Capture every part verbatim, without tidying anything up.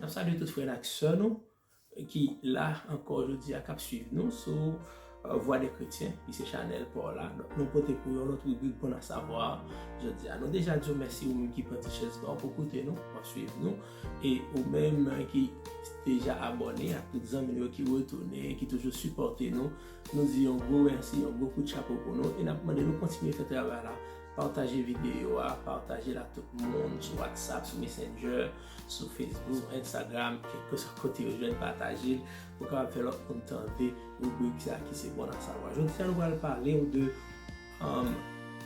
Salye tout frè n ak sè nou ki la ankò jodi a, k ap swiv nou sou, euh, Voix des Chrétiens, ki se chanèl pa w la. Donk, nou pote pou yon lòt ribrik Bon à savoir jodi a. Nou deja di w mèsi ou menm ki pran ti chèz pa w pou koute nou, w ap swiv nou. E ou menm ki deja abòne, ak tout zanmi nou yo ki retounen, ki toujou sipòte nou, nou di yon gwo mèsi, yon gwo kout chapo pou nou. E n ap mande nou kontinye fè travay la. Pataje videyo a, pataje l ak tout moun sou WhatsApp, sou Messenger, sou Facebook, sou Instagram, kèlkeswa kote yo jwenn, pataje l pou kapab fè lòt moun tande ribrik sa ki se Bon à savoir. Jodi a, nou pral pale w de, um,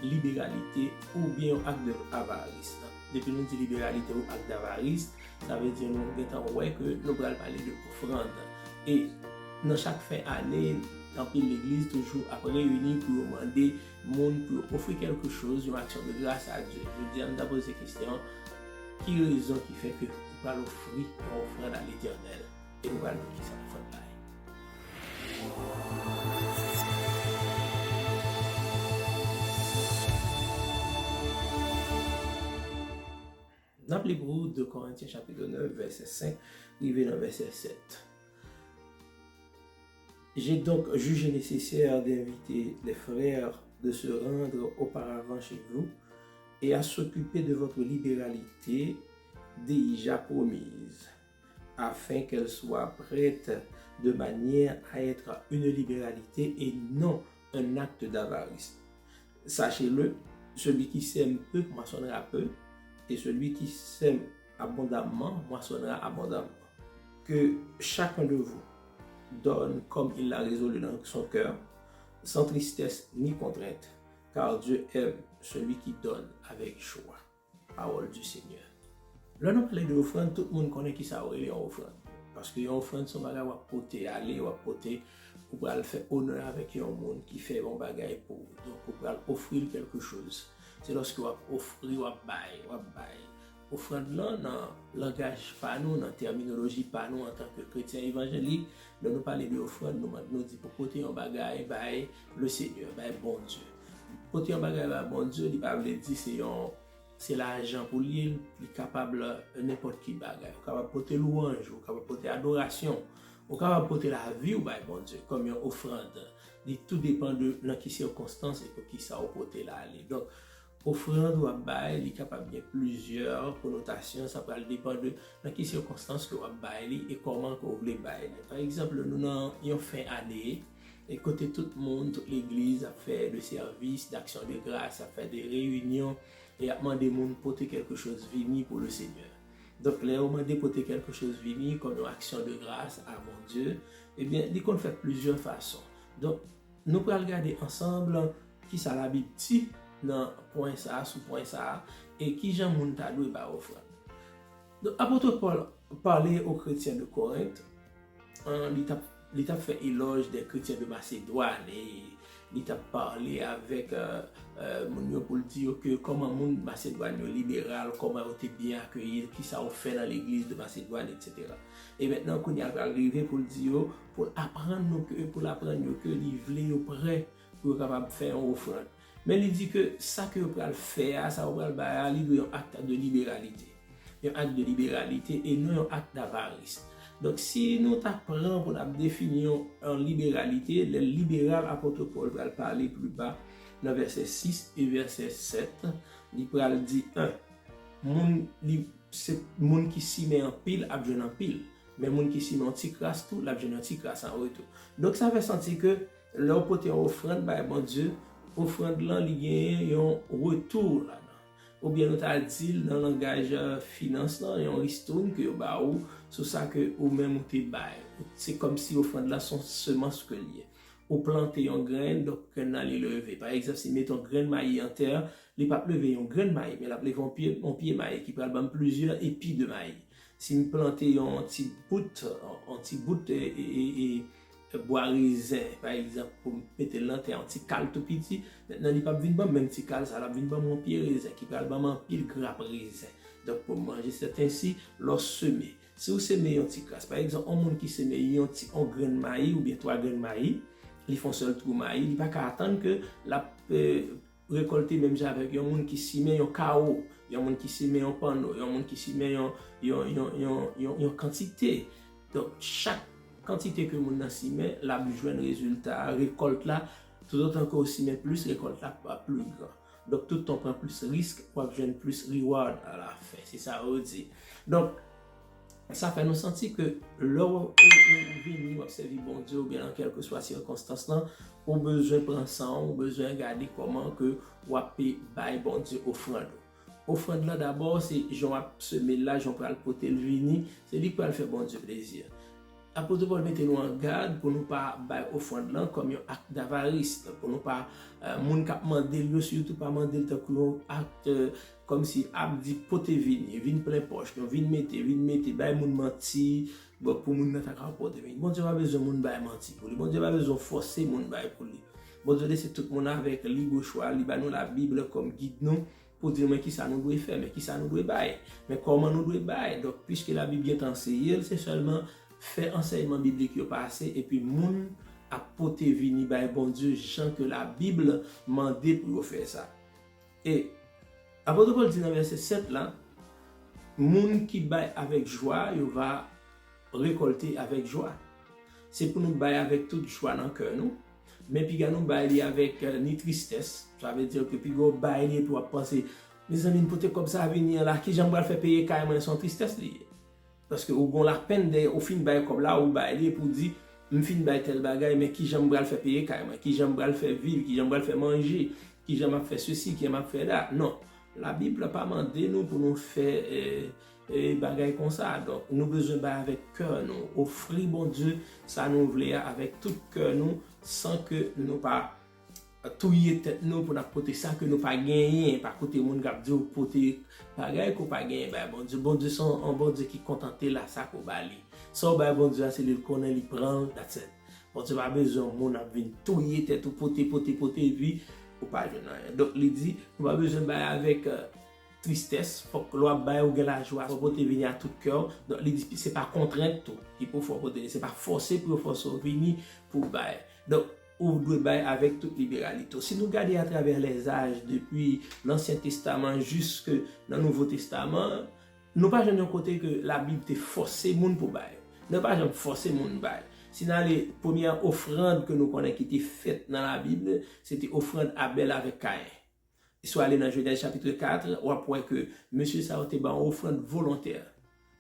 liberalite oubyen yon ak de avaris. Depi nou di liberalite ou ak davaris, sa vle di nou gentan wè ke nou pral pale de ofrann. E nan chak fen ane, anpil legliz toujou ap reyini pou yo mande moun pou yo ofri kèlke choz, yon aksyon de gras a Dye. Jodi a, nou ta poze kesyon, ki rezon ki fè ke ou pral ofri yon ofrann a Letènèl? E nou pral wè kisa ofrann la ye. N ap li pou ou de Korentyen chapit nèf, vèsè senk, rive nan vèsè sèt. J'ai donc jugé nécessaire d'inviter les frères de se rendre auparavant chez vous et à s'occuper de votre libéralité déjà promise, afin qu'elle soit prête de manière à être une libéralité et non un acte d'avarice. Sachez-le, celui qui sème peu moissonnera peu, et celui qui sème abondamment moissonnera abondamment. Que chacun de vous donne comme il l'a résolu dans son cœur, sans tristesse ni contrainte, car Dieu aime celui qui donne avec joie. Pawòl di Senyè. Lè nou pale de ofrann, tout moun konnen kisa yo rele yon ofrann. Paske yon ofrann se yon bagay w ap pote ale, w ap pote, ou pral fè onè avèk yon moun ki fè yon bagay pou ou. Donk, ou pral ofri l kèlke choz. Se lòske w ap ofri, w ap bay, w ap bay. Ofrann lan, nan langaj pa nou, nan tèminoloji pa nou antanke kretyen evanjelik, lè nou pale de ofrann, nou, nou di pou pote yon bagay bay le Senyè, bay Bondye. Pote yon bagay bay Bondye, li pa vle di se yon, se lajan pou li, li kapab nenpòt ki bagay. Ou kapab pote lwanj, ou kapab pote adorasyon, ou kapab pote lavi w bay Bondye kòm yon ofrann. Li tou depann de nan ki sikonstans e pou kisa ou pote l ale. Donk, ofrann w ap bay, li kapab gen plizyè konotasyon, sa pral depann de nan ki sikonstans ke w ap bay li e kòman ke w vle bay li. Pa egzanp, nou nan yon fen ane, e kote tout moun, tout legliz ap fè de sèvis, d'aksyon de gras, ap fè de reyinyon, e ap mande moun pote kèlke choz vini pou le Senyè. Donk, lè yo mande pote kèlke choz vini kòm yon aksyon de gras a Bondye, ebyen, li konn fèt plizyè fason. Donk, nou pral gade ansanm kisa Labib di nan pwen sa a, sou pwen sa a, e kijan moun ta dwe bay ofrann. Donk, apot Pòl pale o kretyen de Korent, an, li t ap, li t ap fè elòj de kretyen de Masedwàn, e li t ap pale avèk, euh, euh, moun yo pou l di yo ke kòman moun Masedwàn yo liberal, kòman yo te byen akeyi, kisa yo fè nan legliz de Masedwàn, etsetera. E mentnan, kounye a, l pral rive pou l di yo, pou l aprann nou ke, pou l aprann yo ke li vle yo prè pou yo kapab fè yon ofrann. Men li di ke sa ke yo pral fè a, sa yo pral bay a, li dwe yon ak de liberalite. Yon ak de liberalite e non yon ak davaris. Donk, si nou ta pran pou n ap defini yon, yon liberalite, lè liberal, apot Pòl pral pale pli ba nan vèsè sis e vèsè sèt, li pral di, en, moun, li, se moun ki simen anpil ap jwenn anpil. Men moun ki simen yon ti kras tou, l ap jwenn yon ti kras an retou. Donk, sa fè santi ke lè w pote yon ofrann bay Bondye, ofrann lan li genyen yon retou ladan. Oubyen nou ta di l nan langaj, euh, finans lan, yon ristoun ke yo ba ou sou sa ke ou menm ou te bay. Se kòmsi ofrann lan se yon semans ke l ye. Ou plante yon grenn, donk grenn nan li leve. Pa egzanp, si m mete yon grenn mayi an tè, li p ap leve yon grenn mayi, men l ap leve yon pye, yon pye mayi ki pral ban m plizyè epi de mayi. Si m plante yon ti bout, yon, yon ti bout, e, e, e, e, bwa rezen, pa egzanp, pou m mete l nan tè, yon ti kal tou piti, mentnan li p ap vin ban m menm ti kal sa, l ap vin ban m yon pye rezen ki pral ban m anpil grap rezen. Donk, pou m manje, se ensi, lè w seme. Si w seme yon ti kras, pa egzanp, yon moun ki seme yon ti, yon grenn mayi oubyen twa grenn mayi, li fè yon sèl twou mayi, li pa ka atann ke l ap, eh, rekòlte menm jan avèk yon moun ki simen yon kawo. Yon moun ki simen yon panno, yon moun ki simen yon, yon, yon, yon, yon, yon kantite. Donk, chak kantite ke moun nan simen, l ap jwenn rezilta a, rekòlt la, toutotan ke w simen plis, rekòlt la ap pli gran. Donk, toutotan w pran plis risk, w ap jwenn plis reward alafen. Se sa yo di. Donk, sa fè nou santi ke lè w, ou, ou, ou vini, w ap sèvi Bondye, oubyen nan kèlkeswa sikonstans lan, ou bezwen pran san w, ou bezwen gade kòman ke w ap bay Bondye ofrann ou. Ofrann lan dabò, se jan w ap seme l la, jan w pral pote l vini, se li k pral fè Bondye plezi. Apot Pòl mete nou an gad pou nou pa bay ofrann lan kòm yon ak davaris, pou nou pa, eh, moun k ap mande l yo, sitou pa mande l tankou yon ak, eh, kòmsi ap di pote vini, vin plen pòch nou, vin mete, vin mete, bay moun manti, bon, pou moun nan ta ka pote vini. Bondye pa bezwen moun bay manti pou li. Bondye pa bezwen fòse moun bay pou li. Bondye lese tout moun avèk lib chwa, li ba nou Labib kòm gid nou, pou di nou men kisa nou dwe fè, men kisa nou dwe bay, men kòman nou dwe bay. Donk, piske Labib gentan anseye l, se sèlman fè ansèyman biblik yo pase, epi moun ap pote vini bay Bondye jan ke Labib mande pou yo fè sa. E Apot Pòl di nan vèsè sèt la, moun ki bay avèk jwa, yo va rekòlte avèk jwa. Se pou nou bay avèk tout jwa nan kè nou, men piga nou bay li avèk, eh, ni tristès. Sa vle di ke piga w bay li epi w ap panse, mezanmi, m pote kòb sa vini an la, kijan m pral fè peye kay mwen, se yon tristès li ye. Paske ou gon lapenn dèyè, ou fin bay kòb la, ou bay li epi w di, m fin bay tèl bagay, men kijan m pral fè peye kay mwen, kijan m pral fè viv, kijan m pral fè manje, kijan m ap fè sesi, kijan m ap fè la. Non, Labib la pa mande nou pou nou fè, eh, eh, bagay konsa. Donk, nou bezwen bay avèk kè nou, ofri Bondye sa nou vle a avèk tout kè nou, san ke nou pa touye tèt nou pou n ap pote sa ke nou pa genyen. Pa koute moun k ap di w pote bagay ke w pa genyen bay Bondye. Bondye se yon, yon Bondye ki kontante l a sa ke w ba li. Sa w bay Bondye a, se li l konnen, li pran l, that's it. Bondye pa bezwen moun ap vin touye tèt ou, pote, pote, pote, epi ou pa jwenn anyen. Donk, li di, nou pa bezwen bay avèk, eh, tristès, fòk lè w ap bay, ou gen lajwa, fòk pote vini a tout kè w. Donk, li di, se pa kontrent tou ki pou fè w pote, se pa fòse pou yo fòse w vini pou w bay. Donk, ou dwe bay avèk tout liberalite w. Si nou gade atravè lèzaj, depi Lansyen Testaman jiske nan Nouvo Testaman, nou pa jwenn yon kote ke Labib te fòse moun pou bay. Nou pa janm fòse moun bay. Si n ale, premyè ofrann ke nou konnen ki te fèt nan Labib, se te ofrann Abèl avèk Kayen. Si w ale nan Jenèz chapit kat, w ap wè ke mesye sa yo te bay yon ofrann volontè.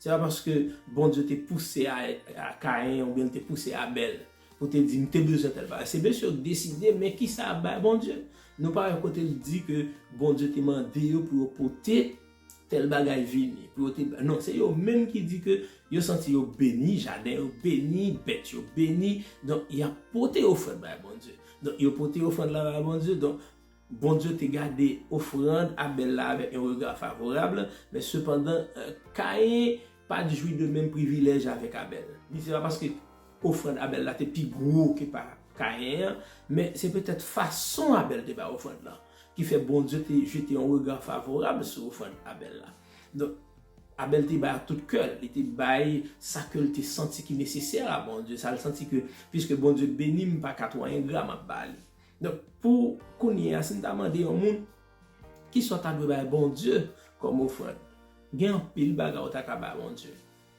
Se pa paske Bondye te pouse a, a Kayen oubyen l te pouse Abèl pou te di, m te bezwen tèl bagay. Se mesye yo k deside, men kisa y ap bay Bondye. Nou pa wè kote l di ke Bondye te mande yo pou yo pote tèl bagay vini, pou yo te, non, se yo menm ki di ke yo santi yo beni, jaden yo beni, bèt yo beni, donk y ap pote ofrann bay Bondye. Donk yo pote ofrann la bay Bondye, donk Bondye te gade ofrann Abèl la avèk yon rega favorab, men sepandan, eh, Kayen pa t jwi de menm privilèj avèk Abèl. Li se pa paske ofrann Abèl la te pi gwo ke pa Kayen an, men se petèt fason Abèl te bay ofrann lan ki fè Bondye te jete yon rega favorab sou ofrann Abèl la. Donk, Abèl te bay ak tout kè l, li te bay sa ke l te santi ki nesesè a Bondye, sa l santi ke, piske Bondye beni m, m pa ka twò engra, m ap ba li. Donk, pou kounye a, si n ta mande yon moun, kisa w ta dwe bay Bondye kòm ofrann? Gen anpil bagay ou ta ka bay Bondye.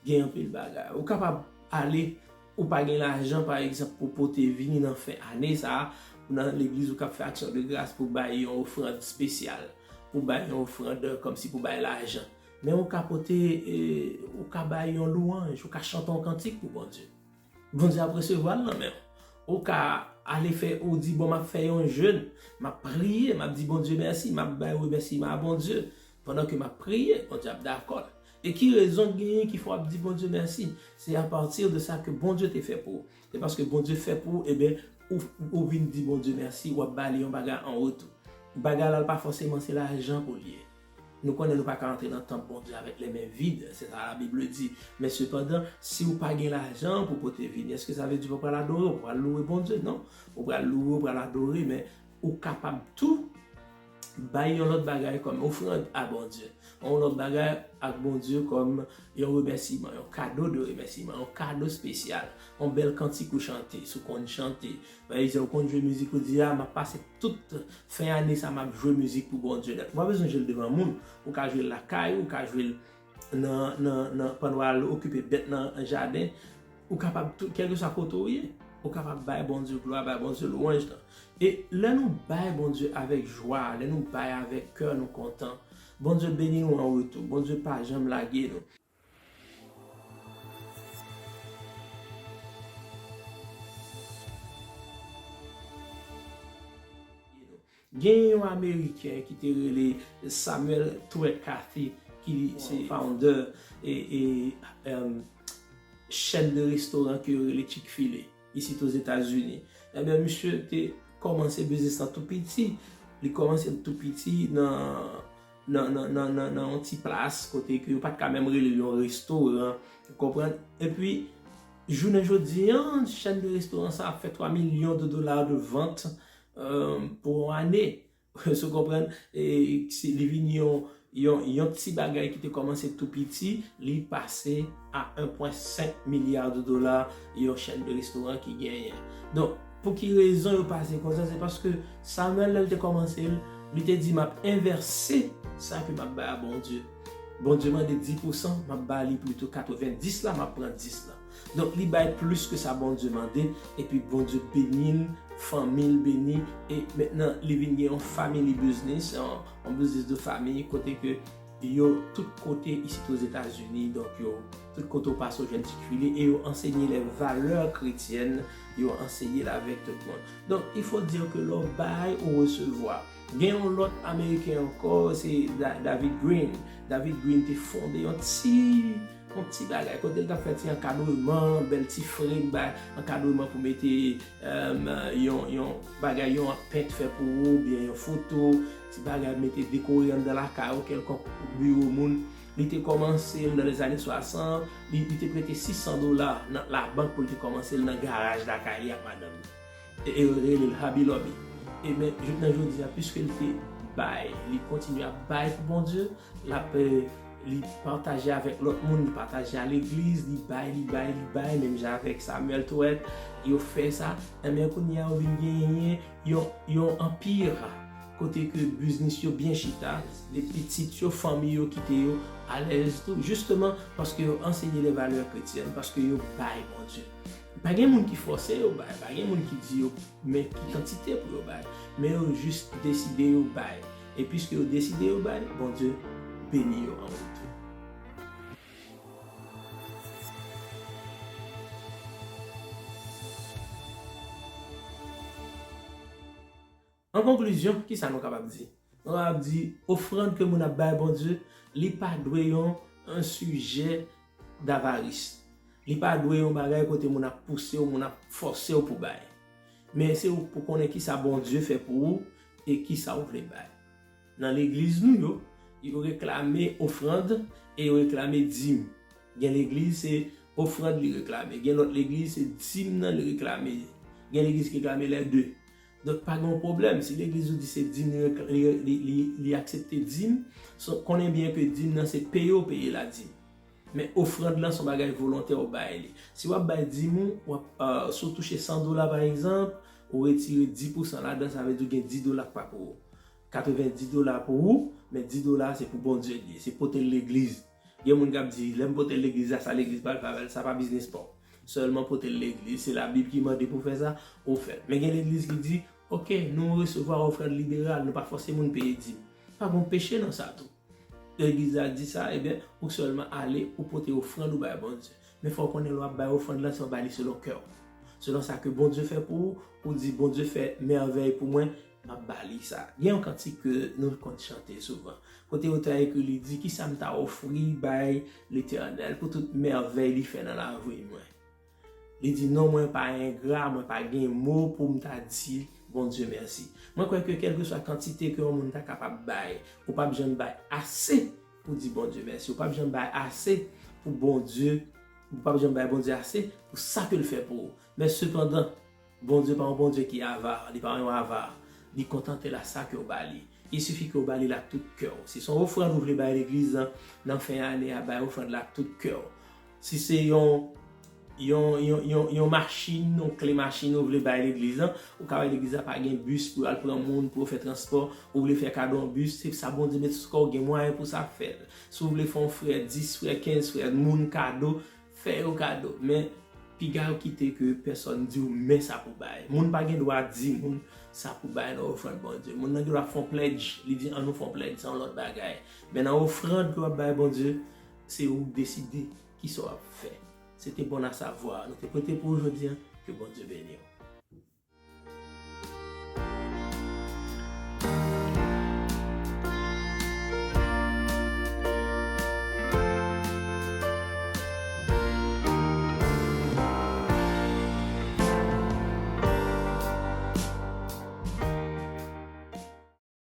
Gen anpil bagay. Ou kapab ale, ou pa gen lajan, pa egzanp, pou pote vini nan fen ane sa a, ou nan legliz, ou k ap fè aksyon de gras pou bay yon ofrann espesyal, pou bay yon ofrann, kòmsi pou bay lajan. Men ou ka pote, eh, ou ka bay yon lwanj, ou ka chante yon kantik pou Bondye. Bondye ap resevwa l nan men w. Ou ka ale fè, ou di, bon, m ap fè yon jèn, m ap priye, m ap di Bondye mèsi, m ap bay remèsiman a Bondye. Pandan ke m ap priye, Bondye ap dakò. E ki rezon k genyen ki fè w ap di Bondye mèsi? Se apati de sa ke Bondye te fè pou ou. Se paske Bondye fè pou ou, ebyen, ou, ou vin di Bondye mèsi, w ap ba li yon bagay an retou. Bagay la, l pa fòseman se lajan pou l ye. Nou konnen nou pa ka antre nan tanp Bondye avèk lè men vid, se sa Labib di. Men sepandan, si w pa gen lajan pou pote vini, èske sa vle di w pa pral adore, w pral louwe Bondye? Non. Ou pral louwe, w pral adore, men ou kapab tou Bay yon lòt bagay kòm ofrann a Bondye. Yon lòt bagay ak Bondye kòm yon remèsiman, yon kado de remèsiman, yon kado espesyal, yon bèl kantik ou chante, si w konn chante. Pa egzanp, ou konn jwe mizik, ou di, a, m ap pase tout fen ane sa, m ap jwe mizik pou Bondye. Ou pa bezwen jwe l devan moun. Ou ka jwe l lakay ou, ou ka jwe l nan, nan, nan, pandan w al okipe bèt nan jaden, ou kapab tou, kèlkeswa kote w ye, ou kapab bay Bondye glwa, bay Bondye lwanj lan. E lè nou bay Bondye avèk jwa, lè nou bay avèk kè nou kontan, Bondye beni nou an retou. Bondye pa janm lage nou. Gen yon Ameriken ki te rele Samuel Truett Cathy, ki se founder e, e, em, chèn de restoran ke yo rele Chick-fil-A, isit Ozetazini. Ebyen, misye te kòmanse biznis lan tou piti. Li kòmanse l tou piti nan, nan, nan, nan, nan, nan yon ti plas kote ke yo pa t ka menm rele l yon restoran. Ou konprann? Epi, jounen jodi a, chèn de restoran sa ap fè twa milyon de dola de vant, eh, pou yon ane. Si w konprann, e, si li vin yon, yon, yon ti bagay ki te kòmanse tou piti, li pase a en pwen senk milya de dola, yon chèn de restoran ki genyen. Donk, pou ki rezon yo pase konsa? Se paske Samuel, lè l te kòmanse l, li te di, "M ap envèse sa ke m ap bay a Bondye." Bondye mande dis pousan, m ap ba li plito katrevendis la, m ap pran dis la. Donk, li bay plis ke sa Bondye mande, epi Bondye beni l, fanmi l beni, e mentnan, li vin gen yon family business, yon, yon biznis de fanmi, kote ke yo tout kote isit Ozetazini, donk yo, tout kote w pase, w jwenn Chick-fil-A, e yo ansenye les valeurs chrétiennes, yo ansenye l avèk tout moun. Donk, il faut dire que lè w bay, ou resevwa. Gen yon lòt Ameriken ankò, se Da-, David Green. David Green te fonde yon ti, yon ti bagay, kote l t ap fè ti ankadreman, bèl ti frame, bay ankadreman pou mete, em, yon, yon bagay, yon pent fè pou ou, oubyen yon foto, ti bagay mete dekore anndan lakay ou, kèlkonk biwo moun. Li te kòmanse l nan lèzane swasant, li, li te prete sis san dola nan labank pou l te kòmanse l nan garaj lakay li ak madanm li. E, e yo rele l Hobby Lobby. E men, jouk nan jodi a, piske l te bay, li kontinye ap bay pou Bondye, l ap, eh, li pataje avèk lòt moun, li pataje a legliz, li bay, li bay, li bay, menm jan avèk Samuel Truett, yo fè sa. Enben, kounye a, yo vin genyen yon, yon anpi, kote ke biznis yo byen chita, de pitit yo, fanmi yo kite yo alèz tou, jisteman paske yo ansenye les valeurs chrétiennes, paske yo bay Bondye. Pa gen moun ki fòse yo bay, pa gen moun ki di yo men ki kantite pou yo bay, men yo jis deside yo bay. E piske yo deside yo bay, Bondye beni yo an retou. An konklizyon, kisa nou kapab di? Nou kapab di, ofrann ke moun ap bay Bondye, li pa dwe yon, yon sijè davaris. Li pa dwe yon bagay kote moun ap pouse w, moun ap fòse w pou bay. Men se ou pou konnen kisa Bondye fè pou ou e kisa ou vle bay. Nan legliz nou yo, yo reklame ofrann e yo reklame dim. Gen legliz se ofrann li reklame, gen lòt legliz se dim nan li reklame. Gen legliz ki reklame lè de. Donk, pa gen yon pwoblèm. Si legliz ou di se dim li, li, li, li, li aksepte dim, so, konnen byen ke dim nan se peye w peye la dim. Men ofrann lan se yon bagay volontè ou bay li. Si w ap bay dim ou, w ap, euh, si w touche san dola pa egzanp, ou retire dis pousan ladan, sa vle di w gen dis dola k pa pou ou. Katrevendis dola pou ou, men dis dola se pou Bondye li ye, se pote l legliz. Gen moun k ap di, "Lè m pote l legliz la, sa legliz pral fè avè l, sa pa biznis pa w. Sèlman pote l legliz, se Labib ki mande pou fè sa, ou fè l." Men gen legliz ki di, "Oke, nou resevwa ofrann liberal, nou pa fòse moun peye dim." Pa gen peche nan sa tou. Legliz la di sa, ebyen, ou sèlman ale, ou pote ofrann ou bay Bondye. Men fò w konnen lè w ap bay ofrann lan, se w bay li selon kè w. Selon sa ke Bondye fè pou ou, ou di, "Bondye fè mèvèy pou mwen, m ap ba li sa." Gen yon kantik ke nou konn chante souvan. Kote otè a ekri, li di, "Kisa m ta ofri bay Letènèl pou tout mèvèy li fè nan lavi mwen?" Li di, "Non, mwen pa engra, mwen pa gen mo pou m ta di Bondye mèsi." Mwen kwè ke kèlkeswa kantite ke yon moun ta kapab bay, ou p ap janm bay ase pou di Bondye mèsi. Ou p ap janm bay ase pou Bondye, ou p ap janm bay Bondye ase pou sa ke l fè pou ou. Men sepandan, Bondye pa yon Bondye ki ava, li pa yon ava. Li kontante l a sa ke w ba li. il suffit ke w ba li l ak tout kè w. Si se yon ofrann ou vle bay legliz lan, nan fen ane a, bay ofrann la ak tout kè w. Si se yon yon, yon, yon, yon machin, yon kle machin ou vle bay legliz lan, ou ka wè legliz la pa gen bis pou yo al pran moun, pou yo fè transpò, ou vle fè kado yon bis, se sa Bondye met sou kè w, gen mwayen pou sa, fè l. Si w vle fè yon frè dis frè, kenz frè, moun kado, fè yo kado. Men, piga yo kite ke pèsòn di w men sa pou bay. Moun pa gen dwa di moun sa pou bay nan ofrann Bondye. Moun nan gen dwa fè yon pledge, li di, "An nou fè yon pledge, se yon lòt bagay." Men nan ofrann ke w ap bay Bondye, se ou k deside kisa w ap fè. Se te bon à savoir. Nou te pote pou ou jodi a. Ke Bondye beni w.